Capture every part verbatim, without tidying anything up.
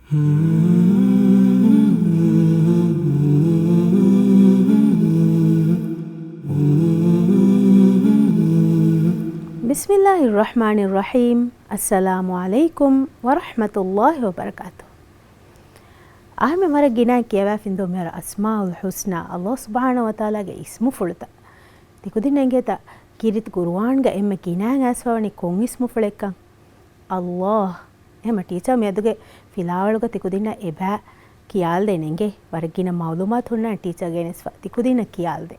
ބިސްމިއްލާހިއްރަޙްމާނިއްރަޙީމް. އައްސަލާމު ޢަލައިކުމް ވަރަޙްމަތުﷲި ވަބަރަކާތުހު. އަހަރުމެން ވަރަށް ގިނައިން ކިޔަވާފިން ދޯ މިހާރު އަސްމާއުލް ޙުސްނާ، ﷲ ސުބްޙާނަހޫ ވަތަޢާލާގެ އިސްމުފުޅުތައް. ތިކުދިންނަށް އެނގޭތަ ކީރިތި ޤުރުއާންގަ އެންމެ ގިނައިން އައިސްފަވަނީ ކޮން އިސްމުފުޅެއްކަން؟ ﷲ. އެހެމަ ޓީޗަރ މިއަދުގެ ފިލާވަޅުގަ ތިކުދިންނަށް އެބަ ކިޔާލަދޭނެ އެނގޭ. ވަރަށް ގިނަ މަޢުލޫމާތު ހުންނާނެ ޓީޗަރ ގެނެސްފަ. ތިކުދިންނަށް ކިޔާލަދޭ.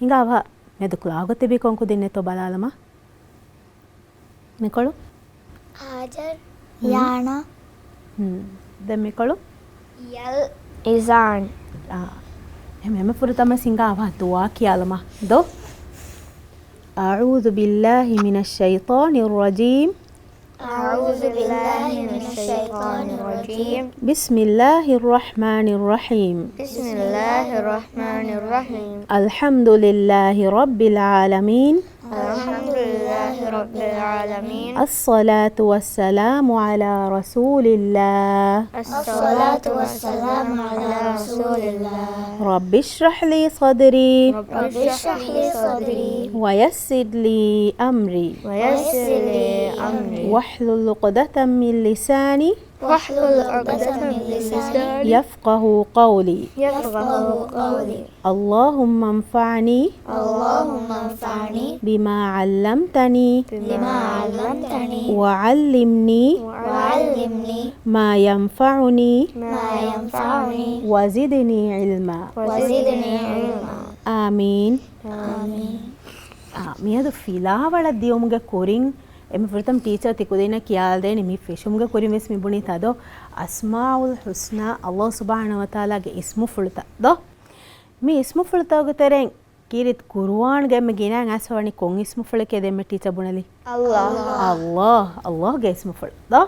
ހިނގާ އަވަހަށް މިއަދު ކްލާހުގަ ތިބީ ކޮން ކުދިންނެއްތޯ ބަލާލަމާ. މިކޮޅު؟ ހާޖަރް. ހުން. ޔާނާ. ހުން. ދެން މިކޮޅު؟ ޔަލް. އިޒާން. އާ. އެހެމަ ފުރަތަމަ ހިނގާ އަވަހަށް ދުޢާ ކިޔާލަމާ. ދޯ. أعوذ بالله من الشيطان الرجيم. أعوذ بالله من الشيطان الرجيم. بسم الله الرحمن الرحيم. بسم الله الرحمن الرحيم. الحمد لله رب العالمين. الحمد لله رب العالمين. الصلاة والسلام على رسول الله. الصلاة والسلام على رسول الله. رب اشرح لي صدري. رب اشرح لي صدري. ويسر لي أمري. ويسر لي أمري. واحلل عقدة من لساني. واحلل عقدة من لساني. يفقه قولي. يفقه قولي. اللهم انفعني. اللهم انفعني. بما علمتني. بما علمتني. وعلمني. وعلمني. ما ينفعني. ما ينفعني. وزدني علما. وزدني علما. آمين. އާމީން. އާ، މިއަދު ފިލާވަޅަށް ދިޔުމުގެ ކުރިން، އެންމެ ފުރަތަމަ ޓީޗަރ ތިކުދިންނަށް ކިޔާލަދޭނެ މި ފެށުމުގެ ކުރިން ވެސް މި ބުނީ ތަދޯ އަސްމާއުލް ޙުސްނާ، ﷲ ސުބްޙާނަހޫ ވަތަޢާލާގެ އިސްމުފުޅުތައް ދޯ. މި އިސްމުފުޅުތަކުގެ ތެރެއިން ކީރިތި ޤުރުއާންގަ އެންމެ ގިނައިން އައިސްފަވަނީ ކޮން އިސްމުފުޅެކޭ ދެން މި ޓީޗަރ ބުނެލީ؟ ﷲ. ﷲ، ﷲގެ އިސްމުފުޅު ދޯ.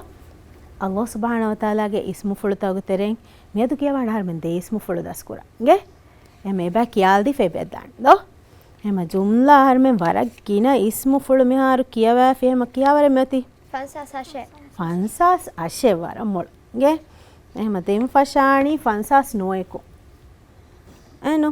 ﷲ ސުބްޙާނަހޫ ވަތަޢާލާގެ އިސްމުފުޅުތަކުގެ ތެރެއިން މިއަދު ކިޔަވާނެ އަހަރުމެން ދެ އިސްމުފުޅު ދަސްކުރަން. އިނގޭ؟ އެހެމަ އެބަ ކިޔާލަދީފަ އެބަ ދާން ދޯ. އެހެމަ ޖުމްލާ އަހަރުމެން ވަރަށް ގިނަ އިސްމުފުޅު މިހާރު ކިޔަވައިފި. އެހެމަ ކިޔާވަރެއް މިއޮތީ؟ ފަންސާސް އަށެއް. ފަންސާސް އަށެއް ވަރަށް މޮޅު. އިނގޭ؟ އެހެމަ ދެން ފަށާނީ ފަންސާސް ނުވައެކު. އެނު.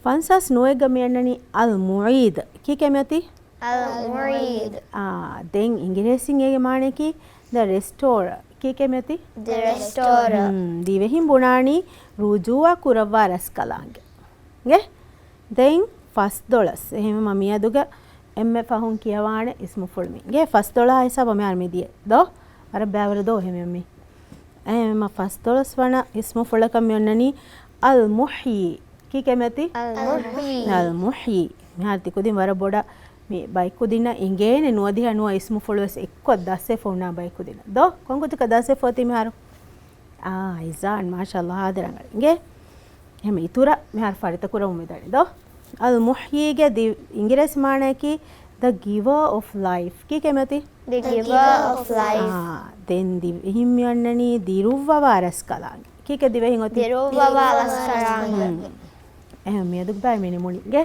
ފަންސާސް ނުވައެއްގަ މި އަންނަނީ އަލް މުޢީދު. ކީކޭ މިއޮތީ؟ އަލް މުޢީދު. އާ، ދެން އިނގިރޭސިން އޭގެ މާނަޔަކީ ދަ ރެސްޓޯރ. ކީކޭ މިއޮތީ؟ ދަ ރެސްޓޯރ. ހުން، ދިވެހިން ބުނާނީ ރުޖޫޢަ ކުރައްވާ ރަސްކަލާނގެ. އިނގޭ؟ ދެން ފަސްދޮޅަސް. އެހެންވީމަ މިއަދުގަ އެންމެ ފަހުން ކިޔަވާނެ އިސްމުފުޅު މި. އިނގޭ؟ ފަސްދޮޅަހާ ހިސާބަށް މިހާރު މި ދިޔަ. ދޯ؟ ވަރަށް ބައިވަރު ދޯ އެހެންވީމަ މި. އެހެންވީމަ ފަސްދޮޅަސް ވަނަ އިސްމުފުޅަކަށް މި އޮންނަނީ އަލް މުޙްޔީ. ކީކޭ މިއޮތީ؟ އަލް މުޙްޔީ. އަލް މުޙްޔީ. މިހާރު ތިކުދިން ވަރަށް ބޮޑަށް މި ބައިކުދިންނަށް އިނގޭނެ ނުވަދިހަ ނުވަ އިސްމުފުޅު ވެސް އެއްކޮށް ދަސްވެފަ ހުންނަ ބައިކުދިންނަށް. ދޯ؟ ކޮންކޮތަކަށް ދަސްވެފަ އޮތީ މިހާރު؟ އާ، އިޒާން، މާޝާﷲ، ހާދަ ރަނގަޅު. އިނގޭ؟ އެހެމަ އިތުރަށް މިހާރު ފަރިތަކުރަމުން މިދަނީ ދޯ. އަލް މުޙްޔީގެ ދި-، އިނގިރޭސި މާނަޔަކީ ދަ ގިވަރ އޮފް ލައިފް. ކީކޭ މިއޮތީ؟ ދަ ގިވަރ އޮފް ލައިފް. އާ، ދެން ދިވެހިން މި އޮންނަނީ ދިރުއްވަވާ ރަސްކަލާނގެ. ކީކޭ ދިވެހިން އޮތީ؟ ދިރުއްވަވާ ރަސްކަލާނގެ. ހުން. އެހެން މިއަދު ބައި މި ނިމުނީ. އިނގޭ؟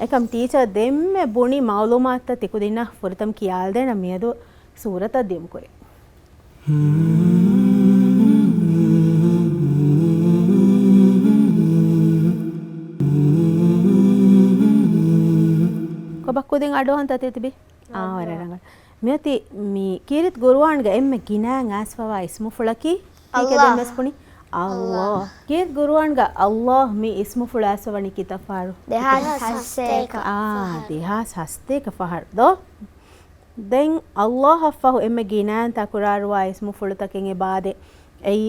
އެކަމް ޓީޗަރ ދެންމެ ބުނި މަޢުލޫމާތުތައް ތިކުދިންނަށް ފުރަތަމަ ކިޔާލަދޭނަން މިއަދު ސޫރަތަށް ދިޔުމު ކުރިން. ކޮބާ ކުދިން އަޑުއަހަންތަ ތިތިބީ؟ އާ، ވަރަށް ރަނގަޅު. މިއޮތީ މި ކީރިތި ޤުރުއާންގަ އެންމެ ގިނައިން އައިސްފަވާ އިސްމުފުޅަކީ؟ ކީކޭ ދެން ވެސް ބުނީ؟ ﷲ. ކީރިތި ޤުރުއާންގަ ﷲ މި އިސްމުފުޅު އައިސްފަވަނީ ކިތައް ފަހަރު؟ ދެހާސް ހަސަތޭކަ. އާ، ދެހާސް ހަސަތޭކަ ފަހަރު ދޯ؟ ދެން ﷲ އަށްފަހު އެންމެ ގިނައިން ތަކުރާރުވާ އިސްމުފުޅުތަކެއް އެބައާދޭ. އެއީ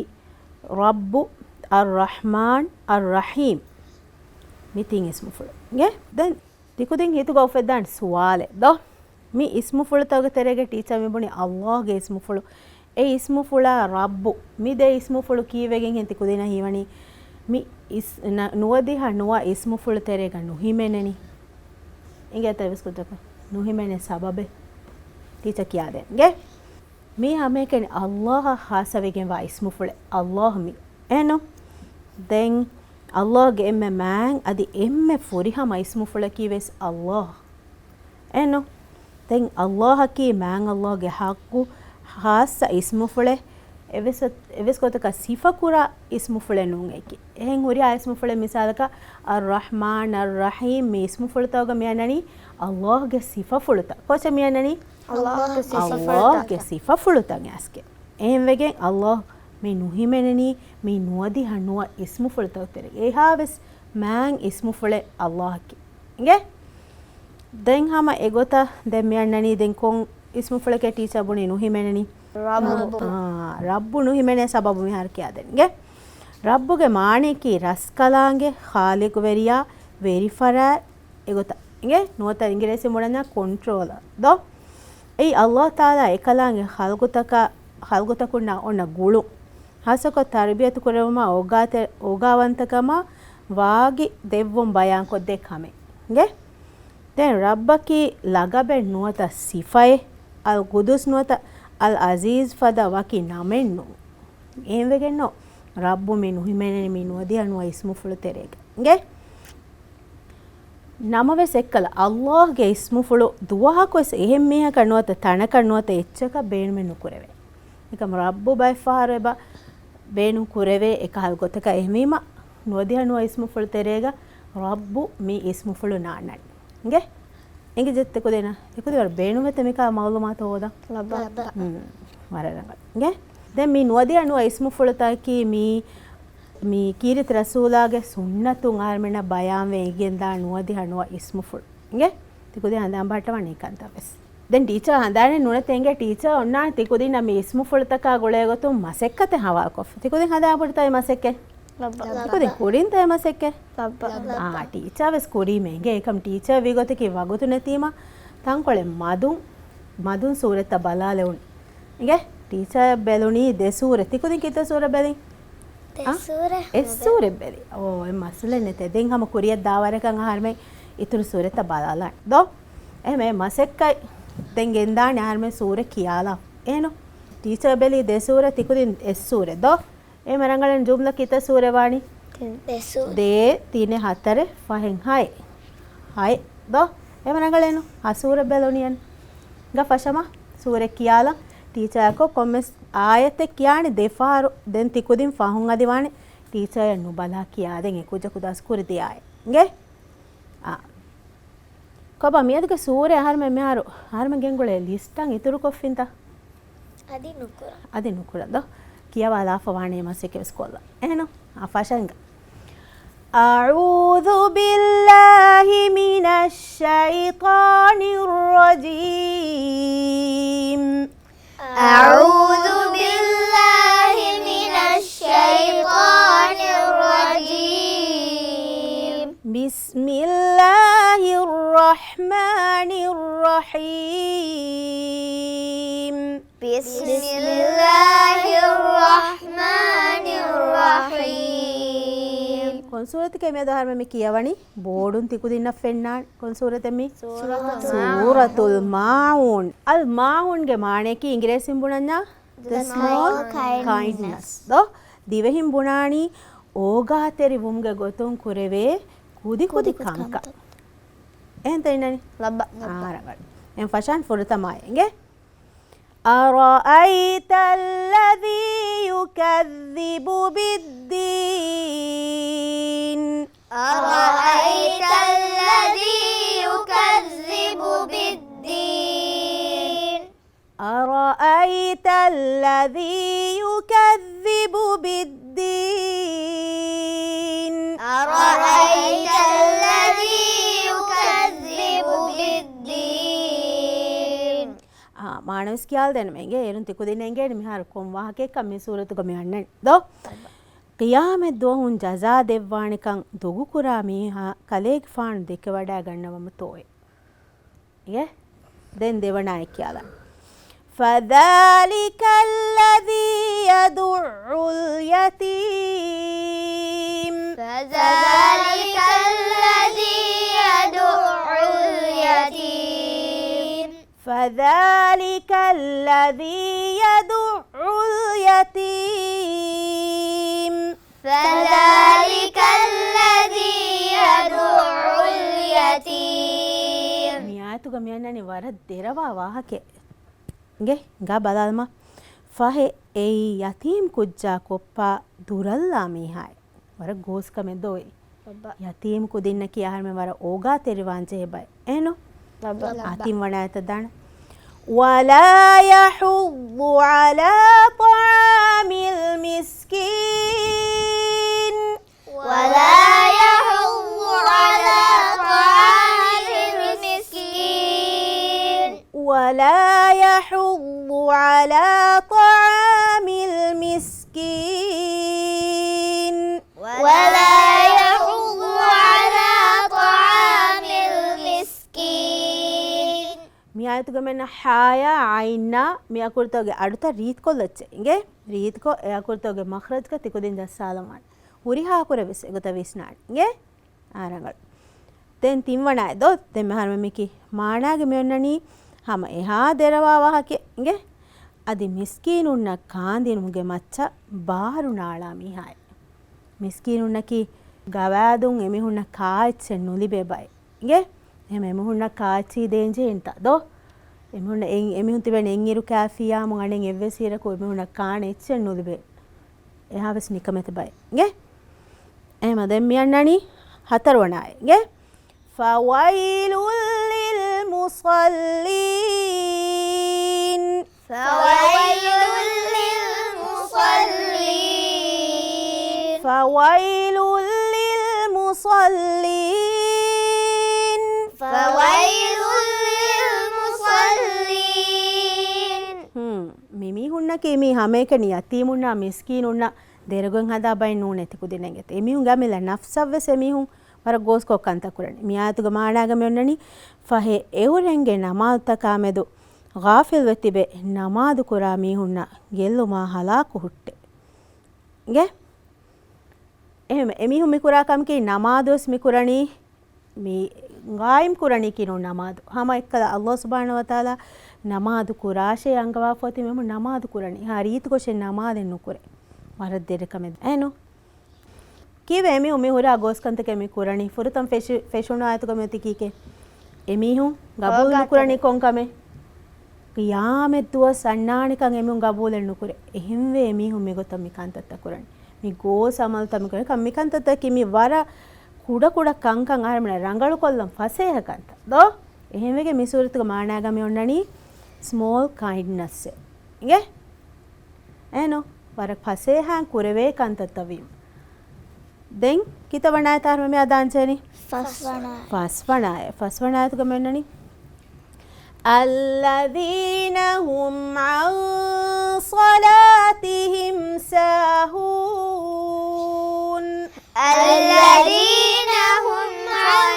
ރައްބު، އައްރަޙްމާން، އައްރަޙީމް. މި ތިން އިސްމުފުޅު. އިނގޭ؟ ދެން ތިކުދިން ހިތުގަ އުފެއްދާނެ ސުވާލެއް ދޯ؟ މި އިސްމުފުޅުތަކުގެ ތެރޭގަ ޓީޗަރ މި ބުނި ﷲގެ އިސްމުފުޅު. އެ އިސްމުފުޅާ ރައްބު، މި ދެ އިސްމުފުޅު ކީއްވެގެންހެން ތިކުދިންނަށް ހީވަނީ މި އިސް-، ނަ-، ނުވަދިހަ ނުވަ އިސްމުފުޅު ތެރޭގަ ނުހިމެނެނީ؟ އިނގޭތަ އެއްވެސް ގޮތަކަށް ނުހިމެނޭ ސަބަބެއް؟ ޓީޗަރ ކިޔާދޭން. އިނގޭ؟ މީ ހަމައެކަނި ﷲ އަށް ޚާއްޞަވެގެންވާ އިސްމުފުޅެއް. ﷲ މި. އެނު؟ ދެން ﷲގެ އެންމެ މާތް އަދި އެންމެ ފުރިހަމަ އިސްމުފުޅަކީ ވެސް ﷲ. އެނު؟ ދެން ﷲއަކީ މާތް ﷲގެ ޙައްޤު ޚާއްޞަ އިސްމުފުޅެއް. އެވެސް، އެވެސް ގޮތަކަށް ސިފަކުރާ އިސްމުފުޅެއް ނޫން އެކި. އެހެން ހުރިހާ އިސްމުފުޅެއް މިސާލަކަށް އައްރަޙްމާން، އައްރަޙީމް މި އިސްމުފުޅުތަކުގަ މިއަންނަނީ ﷲގެ ސިފަފުޅުތައް. ކޮޗަށް މިއަންނަނީ؟ ﷲގެ ސިފަފުޅުތައް. ﷲގެ ސިފަފުޅުތައް އަސްކެ. އެހެންވެގެން ﷲ މި ނުހިމެނެނީ މި ނުވަދިހަ ނުވަ އިސްމުފުޅުތަކު ތެރޭގަ. އެހާވެސް މާތް އިސްމުފުޅެއް ﷲއަކީ. އިނގޭ؟ ދެން ހަމަ އެގޮތަށް ދެން މިއަންނަނީ ދެން ކޮން އިސްމުފުޅެކޭ ޓީޗާ ބުނީ ނުހިމެނެނީ؟ ރައްބު. އާ، ރައްބު ނުހިމެނޭ ސަބަބު މިހާރު ކިޔާދޭން. އިނގޭ؟ ރައްބުގެ މާނައަކީ ރަސްކަލާނގެ، ޚާލިޤުވެރިޔާ، ވެރިފަރާތް އެގޮތަށް. އިނގޭ؟ ނުވަތަ އިނގިރޭސިން ބުނަންޏާ ކޮންޓްރޯލަރ ދޯ؟ އެއީ ﷲ ތަޢާލާ އެކަލާނގެ ޚަލްޤުތަކަށް، ޚަލްޤުތަކުންނާ އޮންނަ ގުޅުން. ޚާއްޞަކޮށް ތަރުބިޔަތު ކުރެވުމާ އޯގާތެ-، އޯގާވަންތަކަމާ ވާގި ދެއްވުން ބަޔާންކޮށްދޭ ކަމެއް. އިނގޭ؟ ދެން ރައްބަކީ ލަގަބެއް ނުވަތަ ސިފައެއް، އަލްޤުދޫސް ނުވަތަ އަލްޢަޒީޒް ފަދަ ވަކި ނަމެއް ނޫން. އެހެންވެގެންނޯ، ރައްބު މި ނުހިމެނެނީ މި ނުވަދިހަ ނުވަ އިސްމުފުޅު ތެރޭގަ. އިނގޭ؟ ނަމަވެސް އެއްކަލަ، ﷲގެ އިސްމުފުޅު ދުވަހަކުވެސް އެހެން މީހަކަށް ނުވަތަ ތަނަކަށް ނުވަތަ އެއްޗަކަށް ބޭނުމެއް ނުކުރެވޭ. އެކަމު ރައްބު ބައެއްފަހަރު އެބަ ބޭނުން ކުރެވޭ. އެކަހަލަ ގޮތަކަށް އެހެންވީމަ، ނުވަދިހަ ނުވަ އިސްމުފުޅު ތެރޭގަ ރައްބު މި އިސްމުފުޅު ނާންނަނީ. އިނގޭ؟ އިނގިއްޖެ ތިކުދިންނަށް، ތިކުދިން ވަރަށް ބޭނުންވޭތަ މިކަހަލަ މަޢުލޫމާތު ހޯދަން؟ ލައްބަ. ލައްބަ. ހުން، ވަރަށް ރަނގަޅު. އިނގޭ؟ ދެން މި ނުވަދިހަ ނުވަ އިސްމުފުޅުތަކަކީ މި، މި ކީރިތި ރަސޫލާގެ ސުންނަތުން އަހަރުމެންނަށް ބަޔާންވެ އިނގެންދާ ނުވަދިހަ ނުވަ އިސްމުފުޅު. އިނގޭ؟ ތިކުދިން ހަނދާން ބަހައްޓަވާނެ އެކަންތައް ވެސް. ދެން ޓީޗާ ހަނދާނެއް ނޫނެތޭ އިނގޭ؟ ޓީޗާ އޮންނާނެ ތިކުދިންނަށް މި އިސްމުފުޅުތަކާ ގުޅޭ ގޮތުން މަސައްކަތެއް ހަވާލުކޮށްފަ. ތިކުދިން ހަނދާން ބަހައްޓައި މަސައްކަތް؟ ލައްބަ. ތިކުދިން ކުރިން ތައް މަސައްކަތް؟ ލައްބަ. އާ، ޓީޗާ ވެސް ކުރީމޭ އިނގޭ. އެކަމް ޓީޗާ ވީ ގޮތަކީ ވަގުތު ނެތީމަ ތަންކޮޅެއް މަދުން، މަދުން ސޫރަތްތައް ބަލާލެވުނު. އިނގޭ؟ ޓީޗާ ބެލުނީ ދެ ސޫރަ. ތިކުދިން ކިތައް ސޫރަ ބެލިން؟ ދެ އާ؟ ސޫރަ އެއް ސޫރަ ބެލި. އޯ، އެ މައްސަލަ ނެތޭ. ދެން ހަމަ ކުރިއަށް ދާވަރަކަށް އަހަރުމެން އިތުރު ސޫރަތްތައް ބަލާލާނެ. ދޯ؟ އެހެން މަސައްކަތް ދެން ގެންދާނެ އަހަރުމެން ސޫރަ ކިޔާލާ. އެހެން ޓީޗާ ބެލީ ދެ ސޫރަ، ތިކުދިން އެއް ސޫރަ. ދޯ؟ އެ މަ ރަނގަޅަން ޖުމްލަ ކިތައް ސޫރަ ވާނީ؟ ދެ ސޫރަ. ދޭ ތިނެއް ހަތަރެއް ފަހެއް ހައެއް. ހައެއް. ދޯ؟ އެ މަ ރަނގަޅޭނު. ހަ ސޫރަ ބެލުނިއަން. ގަ ފަށަމަ ސޫރަ ކިޔާލަން. ޓީޗާއަކޯ ކޮންމެސް އާޔަތެއް ކިޔާނެ ދެ ފަހަރު. ދެން ތިކުދިން ފަހުން އަދި ވާނެ ޓީޗާއަށް ނުބަލާ ކިޔާދޭން އެ ކުއްޖަކު ދަސްކުރި ދިޔާއެއް. އިނގޭ؟ އާ. ކޮބާ މިއަދުގެ ސޫރަ އަހަރުމެން މިހާރު އަހަރުމެން ގެންގުޅޭ ލިސްޓަށް އިތުރުކޮށްފިންތަ؟ އަދި ނުކުރަން. އަދި ނުކުރަން ދޯ. ކިޔަވާލާފަ ވާނެ މަސައްކަތް ވެސް ކޮށްލަން. އެހެން އާ ފަށަންގަ. أعوذ بالله من الشيطان الرجيم. أعوذ بالله من الشيطان الرجيم. بسم الله الرحمن الرحيم. بسم الله الرحمن الرحيم. ކޮން ސޫރަތެކޭ މިއަދު އަހަރުމެން މި ކިޔަވަނީ؟ ބޯޑުން ތިކުދިންނަށް ފެންނާނެ. ކޮން ސޫރަތެއް މީ؟ ސޫރަތުލް މާޢޫން. އަލް މާޢޫންގެ މާނައަކީ އިނގިރޭސިން ބުނަންޏާ؟ The small kindness. ދޯ؟ ދިވެހިން ބުނާނީ އޯގާތެރިވުމުގެ ގޮތުން ކުރެވޭ ކުދި ކުދި ކަންކަން. އެހެންތަ އިންނަނީ؟ ލައްބަ. އާ، ރަނގަޅު. އެހެން ފަށާން ފުރަތަމަ އެނގޭ. أرأيت الذي يكذب بالدين. أرأيت الذي يكذب بالدين. أرأيت الذي يكذب بالدين. أرأيت الذي يكذب بالدين. އާ، މާނަވެސް ކިޔާލަދޭނަމޭ އިނގޭ. އޭރުން ތިކުދިންނަށް އެނގޭނެ މިހާރު ކޮން ވާހަކައެއްކަން މި ސޫރަތުގަ މި އަންނަނީ. ދޯ؟ ޤިޔާމަތް ދުވަހުން ޖަޒާ ދެއްވާނެކަން ދޮގުކުރާ މީހާ ކަލޭގެފާނު ދެކެވަޑައިގަންނަވަމު ތޯއޭ. އިނގޭ؟ ދެން ދެވަނަ އާޔަތް ކިޔާލަން. فذلك الذي يدع اليتيم. فذلك الذي يدع اليتيم. فذلك الذي يدع اليتيم. فذلك الذي يدع اليتيم. މި އާޔަތުގަ މިއަންނަނީ ވަރަށް ދެރަވާ ވާހަކައެއް. އިނގޭ، ހިނގާ ބަލާލަމާ. ފަހެ އެއީ ޔަތީމް ކުއްޖާ ކޮށްޕާ ދުރަށްލާ މީހާއެއް. ވަރަށް ގޯސްކަމެއް ދޯ އެއީ. ބައްބަ. ޔަތީމް ކުދިންނަކީ އަހަރުމެން ވަރަށް އޯގާތެރިވާން ޖެހޭ ބައެއް. އެހެންނު؟ ބައްބަ. އާ، ތިން ވަނަ އާޔަތަށް ދާނަން. ولا يحض على طعام المسكين. ولا يحض على طعام المسكين. ولا يحض على طعام المسكين. ولا يحض على طعام المسكين. މި އާޔަތުގަ މިއަންނަ ހާޔާ ޢައިންނާ މި އަކުރުތަކުގެ އަޑުތައް ރީތިކޮށްލައްޗޭ. އިނގޭ؟ ރީތިކޮށް އެ އަކުރުތަކުގެ މަޚްރަޖްގަ ތިކުދިން ޖައްސާލަމާނެ. ހުރިހާ ކުރެއްވިސް އެގޮތަށް ވިސްނާނެ. އިނގޭ؟ އާ، ރަނގަޅު. ދެން ތިންވަނަ އެ ދޯ؟ ދެން މިހާރު މިކި މާނާގެ މި އޮންނަނީ ހަމަ އެހާ ދެރަވާ ވާހަކައެއް. އިނގޭ؟ އަދި މިސްކީނުންނަށް ކާންދިނުމުގެ މައްޗަށް ބާރު ނާޅާ މީހާއެއް. މިސްކީނުންނަކީ ގަވާއިދުން އެމީހުންނަށް ކާ އެއްޗެއް ނުލިބޭ ބައެއް. އިނގޭ؟ އެހެން އެމީހުންނަށް ކާ އެއްޗެއް ދޭން ޖެހޭންތަ ދޯ؟ އެމީހުންނަށް އެ-، އެމީހުން ތިބެން އެއްއިރު ކާފިޔާމު އަނެއް އެއްވެސް އިރަކު އެމީހުންނަށް ކާނެ އެއްޗެއް ނުލިބޭ. އެހާވެސް ނިކަމެތި ބައެއް. އިނގޭ؟ އެހެމަ ދެން މިއަންނަނީ ހަތަރުވަނަ އާޔަތް. އިނގޭ؟ فويل للمصلين. فويل للمصلين. فويل للمصلين. فويل للمصلين. ހުން، މި މީހުންނަކީ މީ ހަމައެކަނި ޔަތީމުންނާ މިސްކީނުންނަށް ދެރަގޮތް ހަދާ ބައެއް ނޫނޭ ތިކުދިންނަށް އެނގޭތީ. އެމީހުންގެ އަމިއްލަ ނަފްސަށްވެސް އެމީހުން ވަރަށް ގޯސްކޮށް ކަންތައް ކުރަނީ. މި އާޔަތުގެ މާނާގަ މި އޮންނަނީ، ފަހެ އެއުރެންގެ ނަމާދުތަކާމެދު ޣާފިލްވެ ތިބެ ނަމާދު ކުރާ މީހުންނަށް ގެއްލުމާ ހަލާކު ހުއްޓޭ. އިނގޭ؟ އެހެން އެމީހުން މި ކުރާ ކަމަކީ ނަމާދުވެސް މި ކުރަނީ، މި ޤާއިމް ކުރަނީކީ ނޫން ނަމާދު. ހަމަ އެއްކަލަ ﷲ ސުބްޙާނަހޫ ވަތަޢާލާ ނަމާދު ކުރާށޭ އަންގަވާފަ އޮތީ މީހުން ނަމާދު ކުރަނީ. ހާ، ރީތިކޮށެއް ނަމާދެއް ނުކުރޭ. ވަރަށް ދެރަ ކަމެއް. އެހެންނު؟ ކީއްވެ އެމީހުން މި ހުރާ ގޯސްކަންތަކެއް މި ކުރަނީ؟ ފުރަތަމަ ފެށި-، ފެށުނު އާޔަތުގަ މިއޮތީ ކީކޭ؟ އެމީހުން ގަބޫލު ނުކުރަނީ ކޮންކަމެއް؟ ޤިޔާމަތް ދުވަސް އަންނާނެކަން އެމީހުން ގަބޫލެއް ނުކުރޭ. އެހެންވެ އެމީހުން މިގޮތަށް މި ކަންތައްތައް ކުރަނީ. މި ގޯސް ޢަމަލުތައް މި ކުރަނީ. ކަން-، މި ކަންތައްތަކީ މި ވަރަށް ކުޑަކުޑަ ކަންކަން އަހަރެމެން ރަނގަޅުކޮށްލަން ފަސޭހަ ކަންތައް ދޯ؟ އެހެންވެގެން މި ސޫރަތުގެ މާނާގަ މި އޮންނަނީ ސްމޯލް ކައިންޑްނަސްއޭ. އިނގޭ؟ އެހެންނު؟ ވަރަށް ފަސޭހައިން ކުރެވޭ ކަންތައްތައް ވީމަ. ދެން ކިތައް ވަނަ އާޔަތް އަހަރެމެން މިއަދާން ޖެހެނީ؟ ފަސްވަނަ އާޔަތް. ފަސްވަނަ އާޔަތް. ފަސްވަނަ އާޔަތުގަ މިއޮންނަނީ، الذين هم عن صلاتهم ساهون. الذين هم عن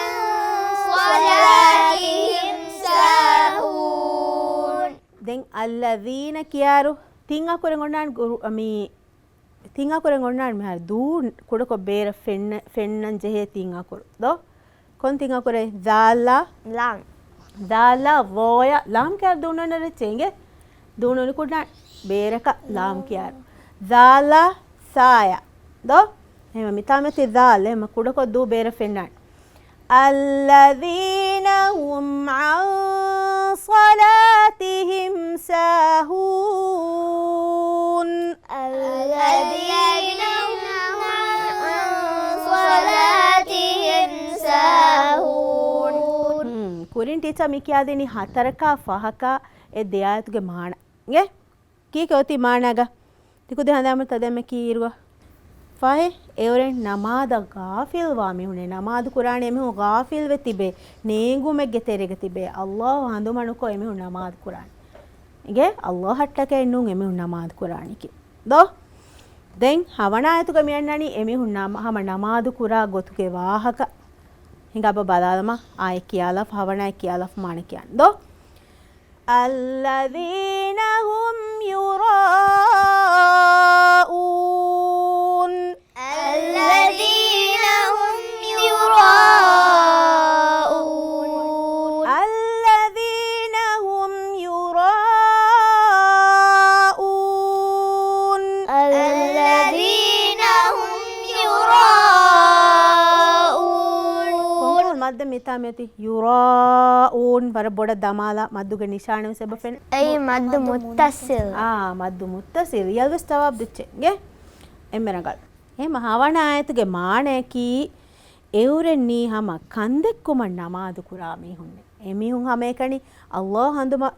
صلاتهم ساهون. ދެން އައްލަޛީނަ ކިޔާއިރު ތިން އަކުރެއް އޮންނާނެ ގުރު-، މި ތިން އަކުރެއް އޮންނާނެ މިހާރު ދޫ ކުޑަކޮށް ބޭރަށް ފެންނަ-، ފެންނަން ޖެހޭ ތިން އަކުރު ދޯ؟ ކޮން ތިން އަކުރެއް؟ ޛާލާ. ލާމް. ޛާލާ ވޯޔަ. ލާމް ކިޔާ ދޫނު އޮންނަ ރެއްޗެއް އިނގޭ؟ ދޫނު ނުކުންނާނެ ބޭރަކަށް ލާމް ކިޔާއިރު. ޛާލާ ސާޔަ. ދޯ؟ އެހެމަ މިތާމަތި ޛާލް. އެހެމަ ކުޑަކޮށް ދޫ ބޭރަށް ފެންނާނެ. الذين هم عن صلاتهم ساهون. الذين هم عن صلاتهم ساهون. ހުން، ކުރިން ޓީޗަރ މި ކިޔާދިނީ ހަތަރަކާ ފަހަކާ އެ ދެ އާޔަތުގެ މާނަ. އިނގޭ؟ ކީކޭ އޮތީ މާނާގަ؟ ތިކުދި ހަނދާން ތަދެއްމެ ކީއިރުގަ؟ ފަހެ އެއުރެން ނަމާދަށް ޣާފިލްވާ މީހުންނޭ. ނަމާދު ކުރާނެ އެމީހުން ޣާފިލްވެ ތިބޭ. ނޭނގުމެއްގެ ތެރޭގަ ތިބޭ. ﷲ އަނދުމަނުކޮށް އެމީހުން ނަމާދު ކުރާނެ. އިނގޭ؟ ﷲ އަށްޓަކައެއް ނޫން އެމީހުން ނަމާދު ކުރާނީކީ. ދޯ؟ ދެން ހަވަނަ އާޔަތުގަ މިއަންނަނީ އެމީހުން ނަމ-، ހަމަ ނަމާދު ކުރާ ގޮތުގެ ވާހަކަ. ހިނގާބަ ބަލާލަމާ އާޔަތް ކިޔާލާފަ، ހަވަނަ އާޔަތް ކިޔާލާފަ މާނަ ކިޔާން. ދޯ؟ الذين هم يراءون. الذين هم يراءون. الذين هم يراءون. الذين هم يراءون. ކޮންކޮޅު މައްދަ މިތާ މިއޮތީ ޔުރާއޫން، ވަރަށް ބޮޑަށް ދަމާލާ މައްދުގެ ނިޝާނެއް ވެސް އެބަ ފެން. އެއީ މައްދު މުއްތަސިލް. އާ، މައްދު މުއްތަސިލް. އެއަށް ވެސް ޖަވާބު ދެއްޗެއް. އިނގޭ؟ އެންމެ ރަނގަޅު. އެހެން ހަވަނަ އާޔަތުގެ މާނައަކީ، އެއުރެންނީ ހަމަ ކަންދެއްކުމަށް ނަމާދު ކުރާ މީހުންނޭ. އެމީހުން ހަމައެކަނި ﷲ ހަނދުމަ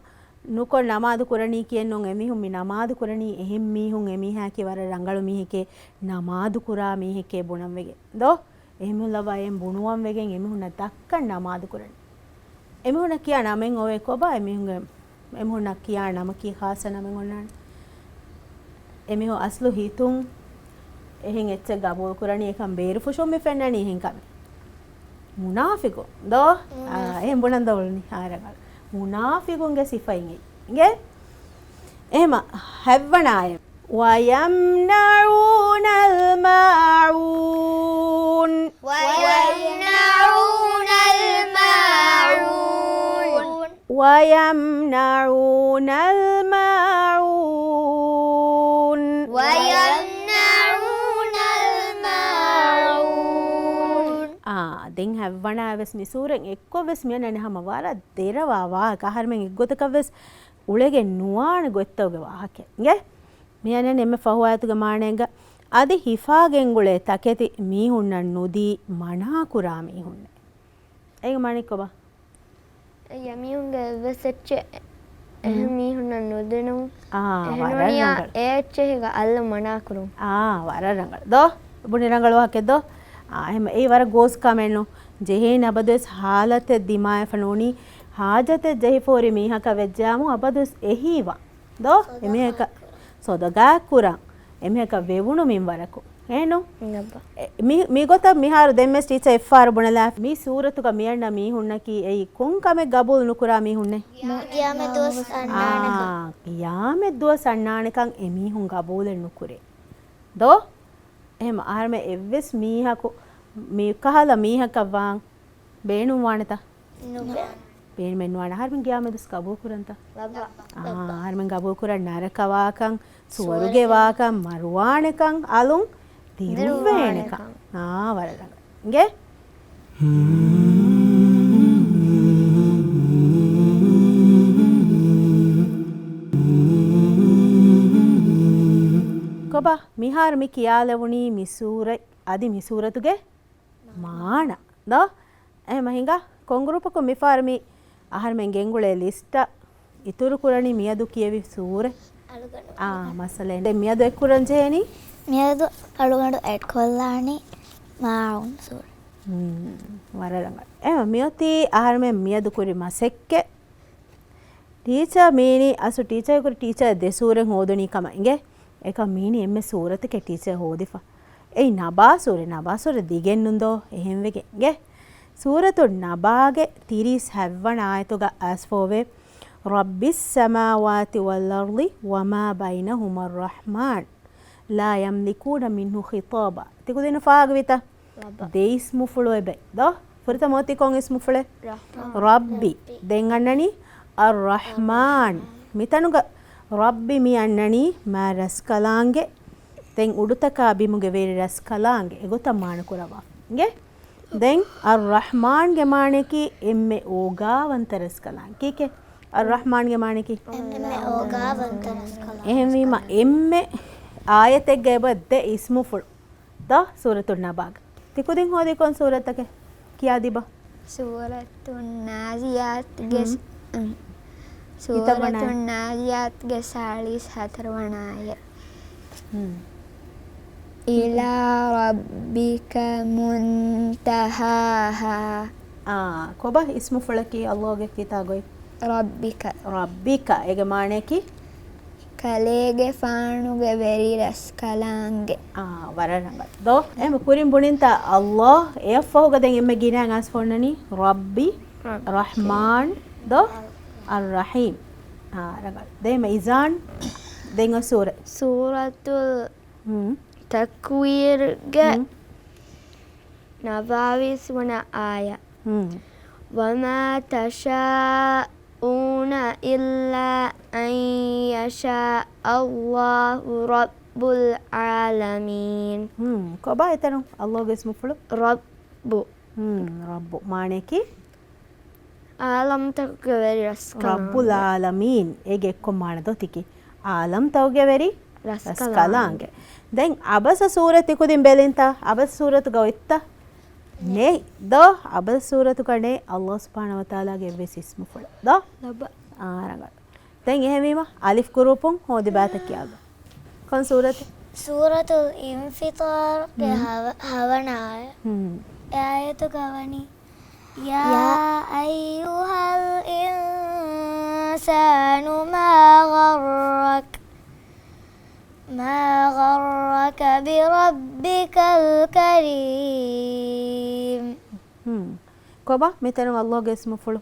ނުކޮށް ނަމާދު ކުރަނީ ކިޔެއްނޫން. އެމީހުން މި ނަމާދު ކުރަނީ އެހެން މީހުން، އެމީހާއަކީ ވަރަށް ރަނގަޅު މީހެކޭ، ނަމާދު ކުރާ މީހެކޭ ބުނަން ވެގެން ދޯ؟ އެހެން ލަވަ އެހެން ބުނުވަން ވެގެން އެމީހުންނަށް ދައްކަން ނަމާދު ކުރަނީ. އެމީހުންނަށް ކިޔާ ނަމެއް އޮވޭ ކޮބާ؟ އެމީހުންގެ، އެމީހުންނަށް ކިޔާ ނަމަކީ ޚާއްޞަ ނަމެއް އޮންނާނެ. އެމީހުން އަސްލު ހިތުން އެހެން އެއްޗެއް ގަބޫލު ކުރަނީ އެކަން ބޭރުފުށުން މި ފެންނަނީ އެހެން ކަމެއް. މުނާފިޤުން ދޯ؟ އާ، މުނާފިޤުން. އެހެން ބުނަން ދޯ އުޅުނީ ހާރަގަޅު. މުނާފިޤުންގެ ސިފައިން އިނގޭ. އެހެމަ ހަތްވަނަ އާޔަތް. ويمنعون الماعون. ويمنعون الماعون. ويمنعون الماعون. ويمنعون الماعون. އާ، ދެން ހަތްވަނަ ވެސް މި ސޫރަތް އެއްކޮށް ވެސް މިއަންނަނީ ހަމަ ވަރަށް ދެރަވާ ވާހަކަ. އަހަރުމެން އެއްގޮތަކަށް ވެސް އުޅެގެން ނުވާނެ ގޮތްތަކުގެ ވާހަކަ. އިނގޭ؟ މިއަންނަނީ އެންމެ ފަހު އާޔަތުގެ މާނައިގަ އަދި ހިފާގެންގުޅޭ ތަކެތި މީހުންނަށް ނުދީ މަނާކުރާ މީހުންނޭ. އޭގެ މާނަ ކޮބާ؟ އެ މީހުންގެ އެއްވެސް އެއްޗެއް އެހެން މީހުންނަށް ނުދިނުން. އާ، އެހެން ވަރަށް ނޫނިއްޔާ ރަނގަޅު. އެ އެއްޗެއް ހިގަ އައްލު މަނާކުރުން. އާ، ވަރަށް ރަނގަޅު. ދޯ؟ ބުނި ރަނގަޅު ވާހަކަ ދޯ؟ އާ، އެހެމަ އެއީ ވަރަށް ގޯސް ކަމެއް ނޫން. ޖެހޭނީ އަބަދުވެސް ހާލަތެއް ދިމާވެފަ ނޫނީ، ހާޖަތެއް ޖެހިފަ ހުރި މީހަކަށް ވެއްޖާމު އަބަދުވެސް އެހީވާ. ދޯ؟ އެމީހަކަށް ސޮދަގާ ކުރަން. އެމީހަކަށް ވެވުނު މިންވަރަކު. އޭނު؟ އެއްބަ. އެ، މި، މިގޮތަށް މިހާރު ދެންވެސް ޓީޗަރ އެއްފަހަރު ބުނެލާ، މި ސޫރަތުގަ މިއަންނަ މީހުންނަކީ އެއީ ކޮން ކަމެއް ގަބޫލު ނުކުރާ މީހުންނޭ؟ ގިޔާމެ ދުވަސް އަންނާނެކަން. އާ، ގިޔާމެ ދުވަސް އަންނާނެކަން އެމީހުން ގަބޫލެއް ނުކުރޭ. ދޯ؟ އެހެމަ އަހަރުމެން އެއްވެސް މީހަކު މިކަހަލަ މީހަކަށް ވާން ބޭނުންވާނެތަ؟ ނުބޭ. ބޭނުމެއް ނުވާނެ. އަހަރުމެން ގިޔާމެދުސް ގަބޫލު ކުރަންތަ؟ އައްބަ. އާ، އަހަރުމެން ގަބޫލު ކުރަން ނަރަކަ ވާކަން، ސުވަރުގެ ވާކަން، މަރުވާނެކަން، އަލުން ދިރުއްވޭނެކަން. ދިރުއްވާނެކަން. އާ، ވަރަށް ރަނގަޅު. އިނގޭ؟ ކޮބާ މިހާރު މި ކިޔާލެވުނީ މި ސޫރަތް، އަދި މި ސޫރަތުގެ މާނަ ދޯ؟ އެހެމަ ހިނގާ ކޮން ގްރޫޕަކުން މިފަހަރު މި އަހަރުމެން ގެންގުޅޭ ލިސްޓަށް އިތުރު ކުރަނީ މިއަދު ކިޔެވި ސޫރަ؟ އަޅުގަނޑު. އާ، މައްސަލައެއް. ދެން މިއަދު އެއްކުރަން ޖެހޭނީ؟ މިއަދު އަޅުގަނޑު އެޑްކޮށްލާނީ މާޢޫން ސޫރަ. ހުން، ވަރަށް ރަނގަޅު. އެހެމަ މިއޮތީ އަހަރުމެން މިއަދު ކުރި މަސައްކަތް. ޓީޗަރ މީނީ އަސްލު ޓީޗަރ ކުރި ޓީޗަރ ދެ ސޫރަ ހޯދުނީ ކަމަށް އިނގޭ. އެކަމް މީނީ އެންމެ ސޫރަތަކެއް ޓީޗަރ ހޯދިފަ. އެއީ ނަބާ ސޫރަ، ނަބާ ސޫރަ ދިގެއްނުން ދޯ؟ އެހެންވެގެން އިނގޭ. ސޫރަތު ނަބާގެ ތިރީސް ހަތްވަނަ އާޔަތުގަ އައިސްފޯވޭ، رب السماوات والأرض وما بينهما الرحمن لا يملكون منه خطابا. ތިކުދިން ފާހަގަވިތަ؟ ރަބްބަ. ދެ އިސްމުފުޅު އެބަ ދޯ؟ ފުރަތަމަ އޮތީ ކޮން އިސްމުފުޅެއް؟ ރަޙްމާން. ރައްބި. ރައްބި. ދެން އަންނަނީ އައްރަޙްމާން. މިތަނުގަ ރައްބި މި އަންނަނީ މާ ރަސްކަލާނގެ. ދެން އުޑުތަކާ ބިމުގެ ވެރި ރަސްކަލާނގެ. އެގޮތަށް މާނަ ކުރައްވާ. އިނގޭ؟ ދެން އައްރަޙްމާންގެ މާނަޔަކީ އެންމެ އޯގާވަންތަ ރަސްކަލާނގެ. ކީކޭ؟ އައްރަޙްމާންގެ މާނަޔަކީ؟ އެންމެ އޯގާވަންތަ ރަސްކަލާނގެ. އެހެންވީމަ އެންމެ އާޔަތެއްގަ އެބަ ދެ އިސްމުފުޅު. ދޯ؟ ސޫރަތު ނަބާގަ. ތިކުދިން ހޯދީ ކޮން ސޫރަތަކެއް؟ ކިޔާދީބަ. ސޫރަތު ނާޒިއާތުގެ ހުން. ސް-، އަން. ކިތައް ވަނަ ސޫރަތު އާޔަތް؟ ނާޒިއާތުގެ ސާޅީސް ހަތަރު ވަނަ އާޔަތް. ހުން. إلى ربك منتهاها. އާ، ކޮބާ އިސްމުފުޅަކީ ﷲގެ ކިތާ ގޮތް؟ ރައްބިކަ. ރައްބިކަ. އޭގެ މާނަޔަކީ؟ ކަލޭގެފާނުގެ ވެރި ރަސްކަލާނގެ. އާ، ވަރަށް ރަނގަޅު. ދޯ؟ އެހެން ކުރިން ބުނިންތަ ﷲ އެއަށްފަހުގަ ދެން އެންމެ ގިނައިން އައިސް ފޮންނަނީ ރައްބި، ރައްބި. ރަޙްމާން، ދޯ؟ އައްރަޙީމް. އާ، ރަނގަޅު. ދޭމަ އިޒާން ދެން އޮތް ސޫރަ. ސޫރަތުލް ހުން. ތަކްވީރްގެ ހުން. ނަވާވީސް ވަނަ އާޔަ. ހުން. وما تشاءون إلا أن يشاء الله رب العالمين. ހުން. ކޮބާ އެތަނު ﷲގެ އިސްމުފުޅު؟ ރައްބު. ހުން، ރައްބު މާނަޔަކީ؟ ޢާލަމްތަކުގެ ވެރި ރަސްކަލާނގެ. ރައްބުލް ޢާލަމީން. އޭގެ އެއްކޮށް މާނަ ދޯ ތިކީ؟ ޢާލަމްތަކުގެ ވެރި ރަސްކަލާނގެ. ދެން ޢަބަސަ ސޫރަ ތިކުދިން ބެލިންތަ؟ ޢަބަސަ ސޫރަތުގަ އޮތްތަ؟ ނެތް ދޯ؟ ޢަބަސަ ސޫރަތުގަ ނެތް ﷲ ސުބްޙާނަހޫ ވަތަޢާލާގެ އެއްވެސް އިސްމުފުޅު ދޯ؟ އާ، ރަނގަޅު. ދެން އެހެންވީމަ، އަލިފް ގުރޫޕުން ހޯދިބާތަ ކިޔާލު. ކޮން ސޫރަތެއް؟ ސޫރަތުލް އިންފިޠާރުގެ ހަވަ-، ހަވަނަ އާޔަތް. ހުން. އެ އާޔަތުގަ ވަނީ، يا أيها الإنسان ما غرك، ما غرك بربك الكريم. ހުން. ކޮބާ މިތަނުން ﷲގެ އިސްމުފުޅު؟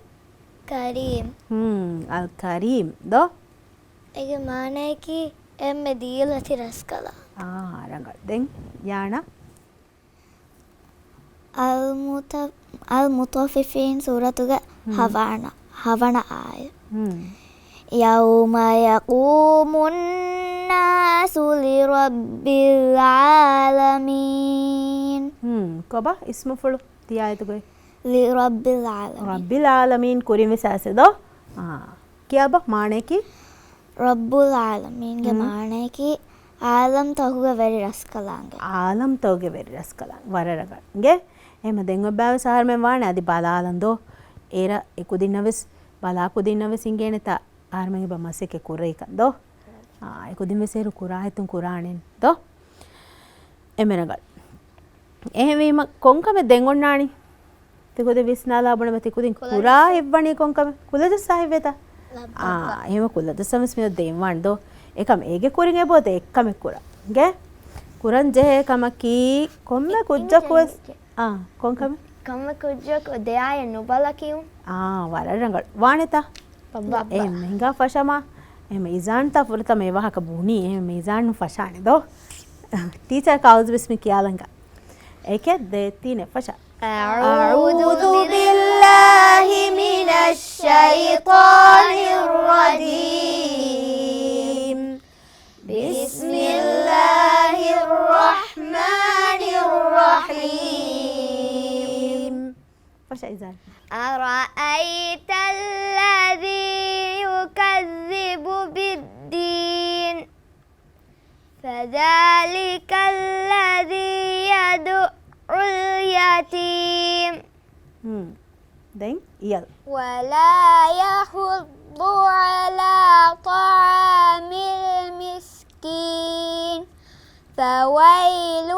ކަރީމް. ހުން، އަލް ކަރީމް ދޯ؟ އޭގެ މާނަޔަކީ އެންމެ ދީލަތި ރަސްކަލާނގެ. އާ، ރަނގަޅު. ދެން ޔާނާ؟ އަލްމުތަ-، އަލްމުޠައްފިފީން ސޫރަތުގެ ހުން. ހަވަނަ، ހަވަނަ އާޔަތް. ހުން. يوم يقوم الناس لرب العالمين. ހުން. ކޮބާ އިސްމުފުޅު؟ ތިޔާއެތުގައި. ލިރައްބިލް ޢާލަމީން. ރައްބިލް ޢާލަމީން ކުރިން ވެސް އައިސް ދޯ؟ އާ. ކިޔާބަ މާނަޔަކީ؟ ރައްބުލް ޢާލަމީންގެ މާނަޔަކީ ޢާލަމްތަކުގެ ވެރި ރަސްކަލާނގެ. ޢާލަމްތަކުގެ ވެރި ރަސްކަލާނގެ. ވަރަށް ރަނގަޅު. އިނގޭ؟ އެހެމަ ދެން އޮއްބާވެސް އަހަރުމެން ވާނެ އަދި ބަލާލަން ދޯ؟ އޭރަ އެކުދިންނަށް ވެސް ބަލާ ކުދިންނަށް ވެސް އިނގޭނެތާ އަހަރުމެން އެބަ މަސައްކަތް ކުރައިކަން ދޯ؟ އާ، އެކުދިން ވެސް އޭރު ކުރާ ހިތުން ކުރާނެން ދޯ؟ އެމެ ރަނގަޅު. އެހެންވީމަ ކޮންކަމެއް ދެން އޮންނާނީ؟ ތިކުދިން ވިސްނާލާ ބުނަމަ ތިކުދިން ކުރާ ކުލަޖައްސާ. އެއްވަނީ ކޮންކަމެއް؟ ކުލަޖައްސާ ހިތްވޭތަ؟ އާ، އެހެމަ ކުލަޖައްސަން ވެސް މިއޮތް ދެން ވާން ދޯ؟ އެކަމް އޭގެ ކުރިން އެބައޮތޭ އެއްކަމެއް ކުރަން. އިނގޭ؟ ކުރަން ޖެހޭ ކަމަކީ ކޮންމެ ކުއްޖަކު ވެސް. އާ، ކޮންކަމެއް؟ ކޮންމެ ކުއްޖަކު ދެއާއެއް ނުބަލަ ކިޔުން. އާ، ވަރަށް ރަނގަޅު. ވާނެތަ؟ ބައްބަ. އެ މިހިނގާ ފަށަމާ. އެ މިޒާންތާ ފުރަތަމަ އެ ވާހަކަ ބުނީ. އެ މިޒާން ނުފަށާނެ ދޯ؟ ޓީޗަރ ކާއުޒް ބިސްމި ކިޔާލަންގަ. އެކެއް ދޭތީނެ ފަށަ. أعوذ بالله من الشيطان الرجيم. بسم الله الرحمن الرحيم. ފަށަ އިޒާން. أرأيت الذي يكذب بالدين فذلك الذي يدع اليتيم. ހުން. ދެން އިޔަލް. ولا يحض على طعام المسكين فويل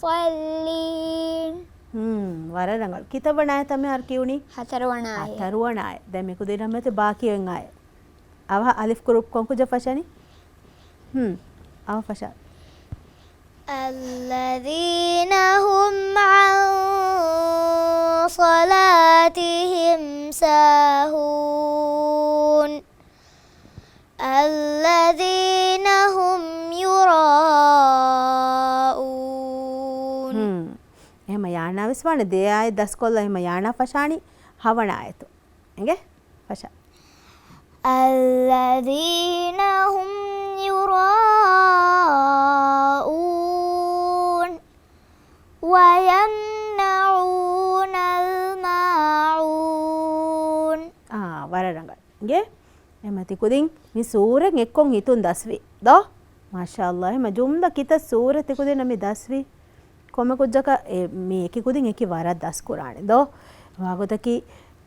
للمصلين. ހުން، ވަރަށް ރަނގަޅު. ކިތައްވަނަ އާޔަތްތަ މިހާރު ކިޔުނީ؟ ހަތަރުވަނަ އާޔަތް. ހަތަރުވަނަ އާޔަތް. ދެން މި ކުދިންނަށް މެދު ބާކީ އޮތް އާޔަތް. އަވަހަށް އަލިފް ގުރޫޕް ކޮން ކުއްޖަ ފަށަނީ؟ ހުން، އަވަހަށް ފަށަ. الذين هم عن صلاتهم ساهون. الذين هم يراءون. ހުން. އެހެމަ ޔާނާ ވެސް ވާނެ ދެ އާޔަތް ދަސްކޮށްލާ. އެހެމަ ޔާނާ ފަށާނީ ހަވަނަ އާޔަތު. އިނގޭ؟ ފަށާ. الذين هم يراءون ويمنعون الماعون. އާ، ވަރަށް ރަނގަޅު. އިނގޭ؟ އެމަ ތިކުދިން މި ސޫރަތް އެއްކޮށް ހިތުން ދަސްވި ދޯ؟ މާޝާﷲ. އެމަ ޖުމްލަ ކިތައް ސޫރަތް ތިކުދިންނަށް މި ދަސްވި؟ ކޮންމެ ކުއްޖަކަށް އެ، މި އެކި ކުދިން އެކި ވަރަށް ދަސްކުރާނެ ދޯ؟ ވަގުތަކީ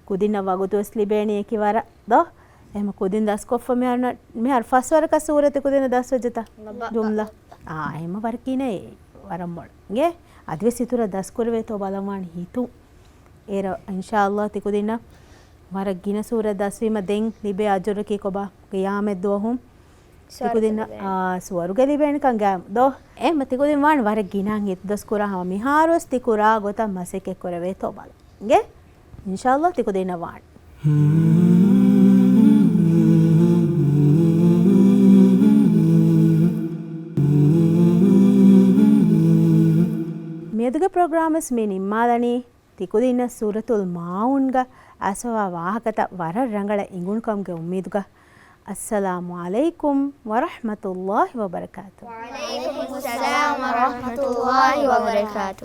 ކުދިންނަށް ވަގުތު ވެސް ލިބޭނީ އެކި ވަރަށް ދޯ؟ އެހެމަ ކުދިން ދަސްކޮށްފަ މިހާރު، މިހާރު ފަސް ވަރަކަށް ސޫރަތެއް ކުދިންނަށް ދަސްވެއްޖެތަ؟ ބައްބަ. ޖުމްލަ. އާ، އެހެމަ ވަރަށް ކިނައޭ، ވަރަށް މޮޅު. އިނގޭ؟ އަދިވެސް އިތުރަށް ދަސްކުރެވޭތޯ ބަލަން ވާން ހިތުން. އޭރަށް އިންޝާﷲ ތިކުދިންނަށް ވަރަށް ގިނަ ސޫރަތް ދަސްވީމަ ދެން ލިބޭ އަޖުރަކީ ކޮބާ؟ ޤިޔާމަތް ދުވަހު ތިކުދިންނަށް، ސުވަރުގެ ލިބޭނެ. އާ، ސުވަރުގެ ލިބޭނެކަން ގާ ދޯ؟ އެހެމަ ތިކުދިން ވާން ވަރަށް ގިނަ ހިތު ދަސްކުރާ ހަމަ މިހާރުވެސް ތިކުރާ ގޮތަށް މަސައްކަތް ކުރެވޭތޯ ބަލަން. އިނގޭ؟ އިންޝާﷲ ތިކުދިންނަށް ވާން. މިއަދުގެ ޕްރޮގްރާމް ވެސް މި ނިންމާލަނީ. ތިކުދިންނަށް ސޫރަތުލް މާއުންގަ އައިސްފަވާ ވާހަކަތައް ވަރަށް ރަނގަޅަށް އިނގުނުކަމުގެ އުއްމީދުގަ. އައްސަލާމު ޢަލައިކުމް ވަރަޙްމަތުﷲ ވަބަރަކާތު. ވަޢަލައިކުމުއްސަލާމް ވަރަޙްމަތުﷲ ވަބަރަކާތު.